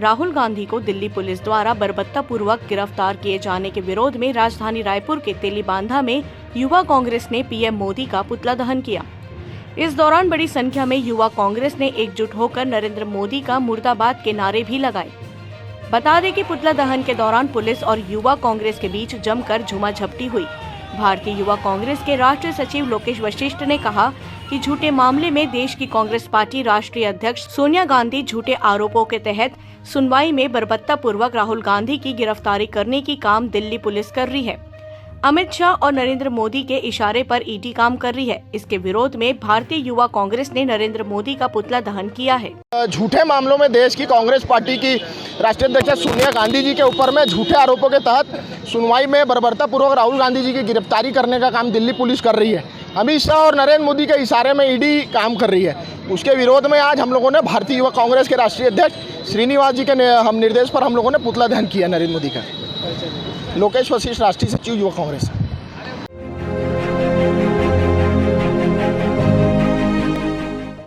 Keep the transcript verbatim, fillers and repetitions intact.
राहुल गांधी को दिल्ली पुलिस द्वारा बर्बरतापूर्वक गिरफ्तार किए जाने के विरोध में राजधानी रायपुर के तेलीबांधा में युवा कांग्रेस ने पीएम मोदी का पुतला दहन किया। इस दौरान बड़ी संख्या में युवा कांग्रेस ने एकजुट होकर नरेंद्र मोदी का मुर्दाबाद के नारे भी लगाए। बता दें कि पुतला दहन के दौरान पुलिस और युवा कांग्रेस के बीच जमकर झूमाझपटी हुई। भारतीय युवा कांग्रेस के राष्ट्रीय सचिव लोकेश वशिष्ठ ने कहा कि झूठे मामले में देश की कांग्रेस पार्टी राष्ट्रीय अध्यक्ष सोनिया गांधी झूठे आरोपों के तहत सुनवाई में बर्बरतापूर्वक राहुल गांधी की गिरफ्तारी करने की काम दिल्ली पुलिस कर रही है। अमित शाह और नरेंद्र मोदी के इशारे पर ईडी काम कर रही है। इसके विरोध में भारतीय युवा कांग्रेस ने नरेंद्र मोदी का पुतला दहन किया है। झूठे मामलों में देश की कांग्रेस पार्टी की राष्ट्रीय अध्यक्ष सोनिया गांधी जी के ऊपर में झूठे आरोपों के तहत सुनवाई में बर्बरतापूर्वक राहुल गांधी जी की गिरफ्तारी करने का काम दिल्ली पुलिस कर रही है। अमित शाह और नरेंद्र मोदी के इशारे में ईडी काम कर रही है। उसके विरोध में आज हम लोगों ने भारतीय युवा कांग्रेस के राष्ट्रीय अध्यक्ष श्रीनिवास जी के ने-, हम निर्देश पर हम लोगों ने पुतला दहन किया नरेंद्र मोदी का। लोकेश वशिष्ठ, राष्ट्रीय सचिव, युवा कांग्रेस।